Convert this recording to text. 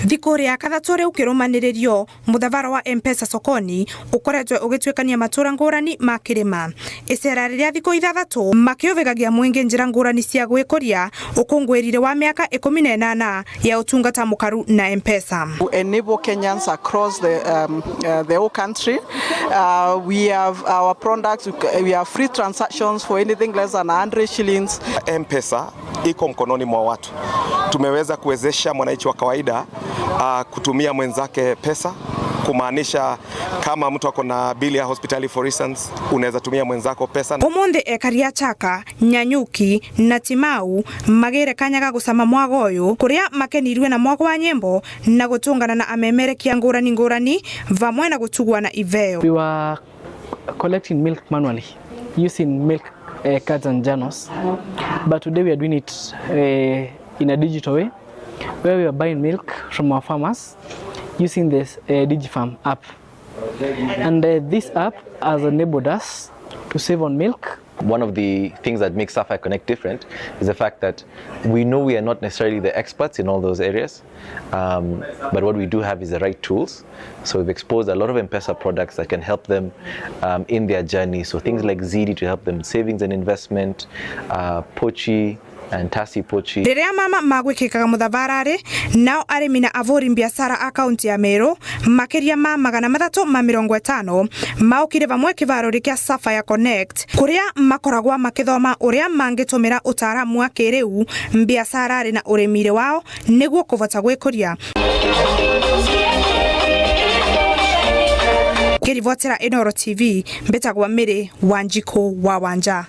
Thikũ rĩa kathatũ rĩu kĩrũmanĩrĩrio mũthabara wa M-Pesa sokoni ũkoretwo ũgĩtuĩkania matũra ngũrani ma kĩrĩma. Icera rĩrĩa thikũ ithathatũ makĩũvĩgagia mũingĩ njĩra ngũrani cia gwĩkũria ũkũngũĩrire wa mĩaka 18 ya ũtungata mũkaru na M-Pesa. To enable Kenyans across the whole country. We have our products, we have free transactions for anything less than 100 shillings. M-Pesa iko mkononi mwa watu. Tumeweza kuwezesha mwananchi wa kawaida kutumia mwenzake pesa, kumaanisha kama mtu ako na bili ya hospitali, for instance, unaweza tumia mwenzako pesa. Umuthi ekari a Chaka, Nyanyuki na Timau magire kanya ga gucama mwago uyu kuria makenirwe na mwago wa nyimbo na gutungana na amemerekia ngurani ngurani vamwe na gutugwa na iveo. We were collecting milk manually using milk cards and journals, but today we are doing it in a digital way where we are buying milk from our farmers using this DigiFarm app, and this app has enabled us to save on milk. One of the things that makes Sapphire Connect different is the fact that we know we are not necessarily the experts in all those areas, but what we do have is the right tools. So we've exposed a lot of M-Pesa products that can help them in their journey. So things like Ziidi to help them savings and investment, Pochi and Tasi Pochi. Riria mama magwikikaga muthabarari nao arimi na avuri biacara a kaunti ya Meru makiria ma 350 maukire vamwe kivarori kia Sapphire Connect kuria makoragwa makithoma uria mangitumira utaaramu wa kiriu biacarari na urimire wao niguo kuvota gwikuria. Ngiribotera Inooro TV mbitagwa Mary Wanjiku wa Wanja.